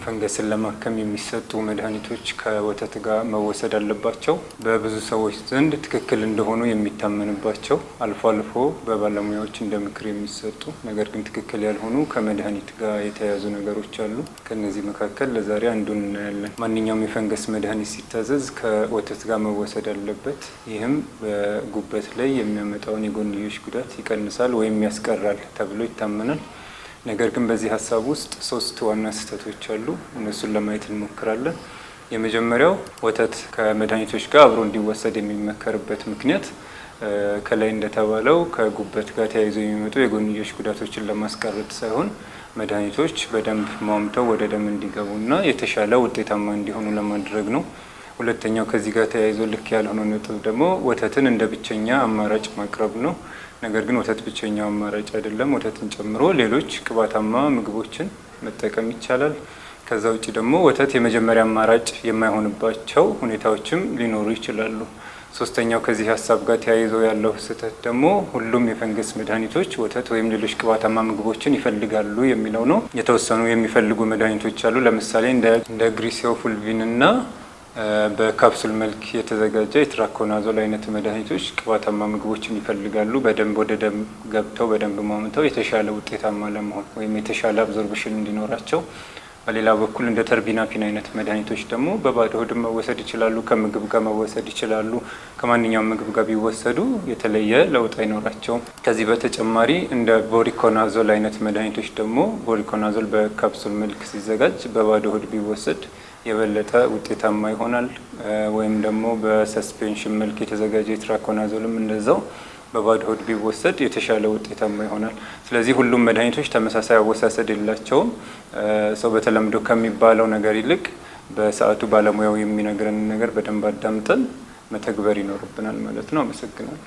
ፈንገስን ለማከም የሚሰጡ መድኃኒቶች ከወተት ጋር መወሰድ አለባቸው። በብዙ ሰዎች ዘንድ ትክክል እንደሆኑ የሚታመንባቸው፣ አልፎ አልፎ በባለሙያዎች እንደ ምክር የሚሰጡ ነገር ግን ትክክል ያልሆኑ ከመድኃኒት ጋር የተያያዙ ነገሮች አሉ። ከነዚህ መካከል ለዛሬ አንዱን እናያለን። ማንኛውም የፈንገስ መድኃኒት ሲታዘዝ ከወተት ጋር መወሰድ አለበት። ይህም በጉበት ላይ የሚያመጣውን የጎንዮሽ ጉዳት ይቀንሳል ወይም ያስቀራል ተብሎ ይታመናል። ነገር ግን በዚህ ሀሳብ ውስጥ ሶስት ዋና ስህተቶች አሉ። እነሱን ለማየት እንሞክራለን። የመጀመሪያው፣ ወተት ከመድኃኒቶች ጋር አብሮ እንዲወሰድ የሚመከርበት ምክንያት ከላይ እንደተባለው ከጉበት ጋር ተያይዞ የሚመጡ የጎንዮሽ ጉዳቶችን ለማስቀረት ሳይሆን መድኃኒቶች በደንብ ሟምተው ወደ ደም እንዲገቡና የተሻለ ውጤታማ እንዲሆኑ ለማድረግ ነው። ሁለተኛው ከዚህ ጋር ተያይዞ ልክ ያልሆነው ነጥብ ደግሞ ወተትን እንደ ብቸኛ አማራጭ ማቅረብ ነው። ነገር ግን ወተት ብቸኛው አማራጭ አይደለም። ወተትን ጨምሮ ሌሎች ቅባታማ ምግቦችን መጠቀም ይቻላል። ከዛ ውጭ ደግሞ ወተት የመጀመሪያ አማራጭ የማይሆንባቸው ሁኔታዎችም ሊኖሩ ይችላሉ። ሶስተኛው ከዚህ ሀሳብ ጋር ተያይዞ ያለው ስህተት ደግሞ ሁሉም የፈንገስ መድኃኒቶች ወተት ወይም ሌሎች ቅባታማ ምግቦችን ይፈልጋሉ የሚለው ነው። የተወሰኑ የሚፈልጉ መድኃኒቶች አሉ። ለምሳሌ እንደ griseofulvin እና በካፕሱል መልክ የተዘጋጀ itraconazole አይነት መድኃኒቶች ቅባታማ ምግቦችን ይፈልጋሉ። በደንብ ወደ ደም ገብተው በደንብ ሟምተው የተሻለ ውጤታማ ለመሆን ወይም የተሻለ absorption እንዲኖራቸው። በሌላ በኩል እንደ terbinafine አይነት መድኃኒቶች ደግሞ በባዶ ሆድም መወሰድ ይችላሉ፣ ከምግብ ጋር መወሰድ ይችላሉ። ከማንኛውም ምግብ ጋር ቢወሰዱ የተለየ ለውጥ አይኖራቸውም። ከዚህ በተጨማሪ እንደ voriconazole አይነት መድኃኒቶች ደግሞ፣ voriconazole በካፕሱል መልክ ሲዘጋጅ በባዶ ሆድ ቢወሰድ የበለጠ ውጤታማ ይሆናል። ወይም ደግሞ በ suspension መልክ የተዘጋጀ itraconazole ም እንደዛው በባዶ ሆድ ቢወሰድ የተሻለ ውጤታማ ይሆናል። ስለዚህ ሁሉም መድኃኒቶች ተመሳሳይ አወሳሰድ የላቸውም። ሰው በተለምዶ ከሚባለው ነገር ይልቅ በሰዓቱ ባለሙያው የሚነግረንን ነገር በደንብ አዳምጠን መተግበር ይኖርብናል ማለት ነው። አመሰግናለሁ።